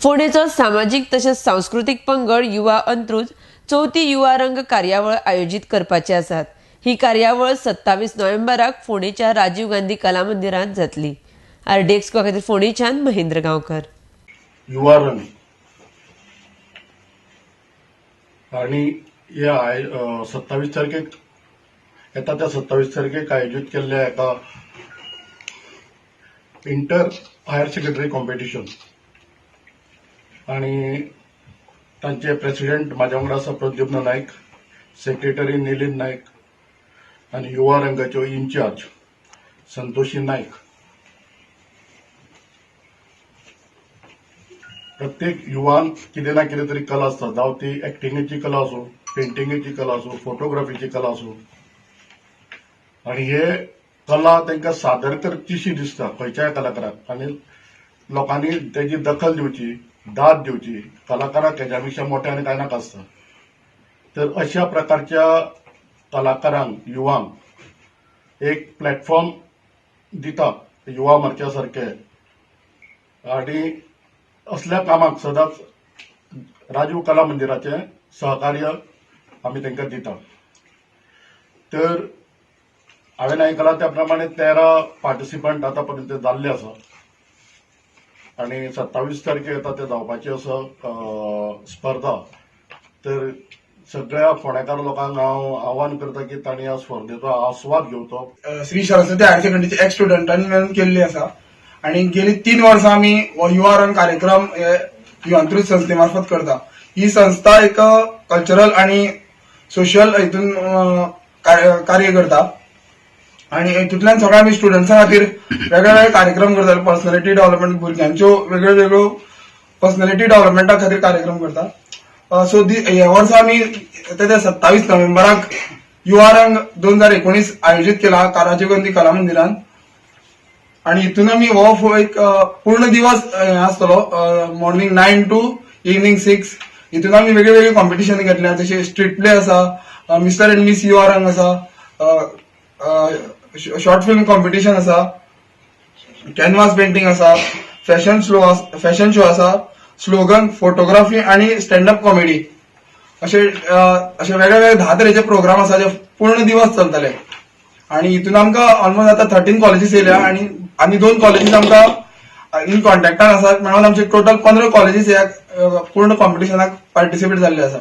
फोंडेचो सामाजीक तशेंच सांस्कृतीक पंगड युवा अंत्रुज चवथी युवा रंग कार्यावळ आयोजीत करपाचे आसात. ही कार्यावळ 27 नोव्हेंबराक फोंडेच्या राजीव गांधी कला मंदिरांत जातली. आरडीएक्स खातीर फोंडेच्यान महेंद्र गांवकर. युवा रंग आणि हे 27 तारखेक येता त्या 27 तारखेक आयोजीत केल्ल्या एका इंटर हायर सेकंडरी कॉम्पिटिशन आणि तांचे प्रेसिडेंट म्हाज्या वांगडा आसा प्रद्युम्न नायक, सेक्रेटरी निलीन नायक आनी युवा रंगाच्यो इन्चार्ज संतोषी नायक. प्रत्येक युवान कितें ना कितें तरी कला आसता, जावं ती एक्टिंगेची कला आसूं, पेंटिंगेची कला आसूं, फोटोग्राफीची कला आसूं, आनी हे कला तांकां सादर करचीशी दिसता खंयच्याय कलाकाराक आनी लोकांनी तेजी दखल दिवची, दाद दिवची. कलाकाराक हेज्या पेक्षा मोठें आनी कांय नाका आसता. तर अशा प्रकारच्या कलाकारांक, युवांक एक प्लॅटफॉर्म दिता युवा मोर्चा सारखे आनी असल्या कामाक सदांच राजीव कला मंदिराचें सहकार्य आमी तांकां दिता. तर हांवें आयकलां त्या प्रमाणे 13 पार्टिसिपंट आतां पर्यंत जाल्ले आसा आनी 27 तारखेर येता ते जावपाची आसा स्पर्धा. तर सगळ्या फोंडेकार लोकांक हांव आव्हान करता की तांणी ह्या स्पर्धेचो आस्वाद घेवचो. श्री सरस्वती हायर सेकंडरीचे एक्स स्टुडंटांनी मेळून केल्ली आसा आणि गेली 3 वर्सां आमी हो युवा रंग कार्यक्रम हे युवांतृत संस्थे मार्फत करता. ही संस्था एक कल्चरल आणि सोशल हितून कार्य करता आणि हितूंतल्यान सगळे आमी स्टुडंट्सां खातीर वेगळे वेगळे कार्यक्रम करता. पर्सनॅलिटी डेव्हलपमेंट, भुरग्यांच्यो वेगळ्यो वेगळ्यो पर्सनॅलिटी डेव्हलपमेंटा खातीर कार्यक्रम करता. सो ह्या वर्सा आमी ते 27 नोव्हेंबराक युवा रंग 2019 आयोजीत केला राजीव गांधी कला मंदिरान आणि हितून आमी हो एक पूर्ण दिवस हें आसतलो, morning 9 to evening 6. हितून आमी वेगळे वेगळे कॉम्पिटिशन घेतल्या, जशे स्ट्रीट प्ले आसा, मिस्टर अँड मिस युवा रंग आसा, शॉर्ट फिल्म कॉम्पिटिशन आसा, कॅनवास पेंटिंग आसा, फॅशन शो आसा, स्लोगन, फोटोग्राफी आणि स्टँड अप कॉमेडी अशे वेगळे वेगळे 10 तरेचे प्रोग्राम आसा जे पूर्ण दिवस चलतले. आणि हितून आमकां ऑलमोस्ट आतां 13 कॉलेजीस येयल्या आणि आनी दोन कॉलेजीस आमकां इन कॉन्टॅक्टान आसात. म्हणून आमचे टोटल 15 कॉलेजीस ह्या पूर्ण कॉम्पिटिशनाक पार्टिसिपेट जाल्ले आसा.